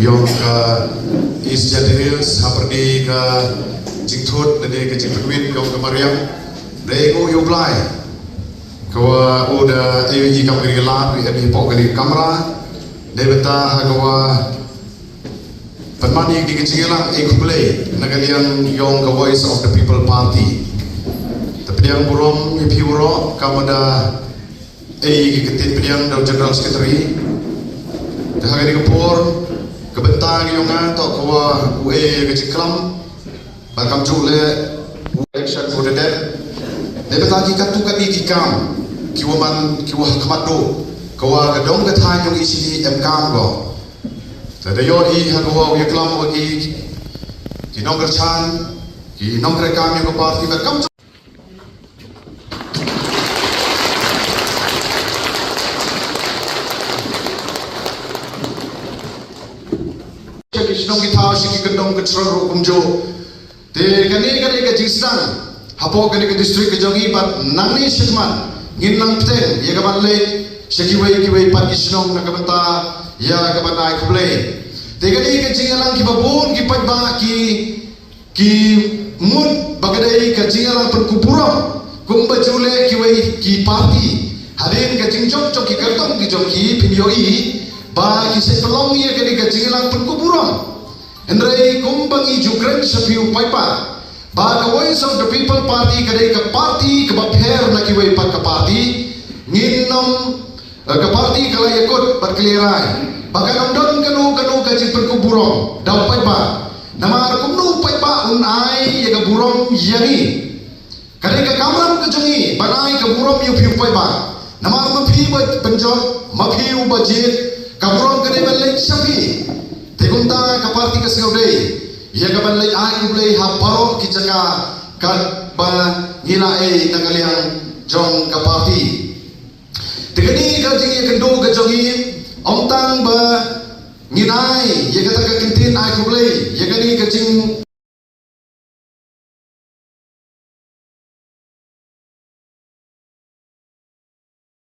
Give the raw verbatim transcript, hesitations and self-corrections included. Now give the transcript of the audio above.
Jong ka East Jaintia Hills, hapyrdi ka jingthut, lane ka jingpynwit jong ka mariang. Dei u ïa u Blai. Ka wa u da ei u i kam ka ri lad, u em i pok ka ri kamra. Dei bynta ha ka wa pynman i ka jingïalang ei khublei, na ka liang jong ka Voice of the People Party. Te pdiang burom ïa phi waroh, ka mada ei ka ktien pdiang da u General Secretary. Te ha kane ka por, ka bynta ka jong nga toh ka wa u ei ka jingklam, ba kam ju le u election u da dep. Dei bynta ki katu kani ki kam, ki wa man, ki wa khmat du, ka wa ka dong ka thaiñ jong i shini em kam ko. Te da ïoh i ha ka wa u ïaklam wa ki, ki nongkyrchan, ki nongkyrkam jong ka party ba kam ju sha ki shnong ki thaw, sha ki kyndong ka jrong ruh kumjuh. Te kane kane ka jingsdang hapoh kane ka district ka jong i, bad nangne shakhmat ngin nang pteng ïa ka ban leit sha kiwei kiwei pat ki shnong na ka bynta ïa ka ban ai khublei. Te kane ka jingïalang, ki babun ki paidbah ki, ki mut ba ka dei ka jingïalang pynkup burom kumba ju leh kiwei ki party. Hadien ka jingjop jong ki kyrtong ki jong ki, phin ïohi ba ki sa pynlong ïa kane ka jingïalang pynkup burom. Hynrei kumba ngi ju kren sha phi u paidbah, ba ka Voice of the People Party ka dei ka party kaba pher na kiwei pat ka party. Ngin ym, eh, ka party ka la ïakut bad ka la rai ba kan ym don kano kano ka jingpynkup burom da u paidbah. Namar kumno u paidbah un ai ïa ka burom ïa ngi? Ka dei ka kamram ka jong ngi ban ai ka burom ïa phi u paidbah. Namar ma phi ba pynjot, ma phi u ba jied, ka burom ka dei ban leit sha phi. Te kumta ka party ka sngewdei ïa ka ban leit ai khublei ha baroh ki jaka kaba ngi la ei na ka liang jong ka party. Te kane ka jingïakynduh ka jong ngi, ym tang ba ngin ai ïa kata ka kyntien ai khublei, ïa kane ka jing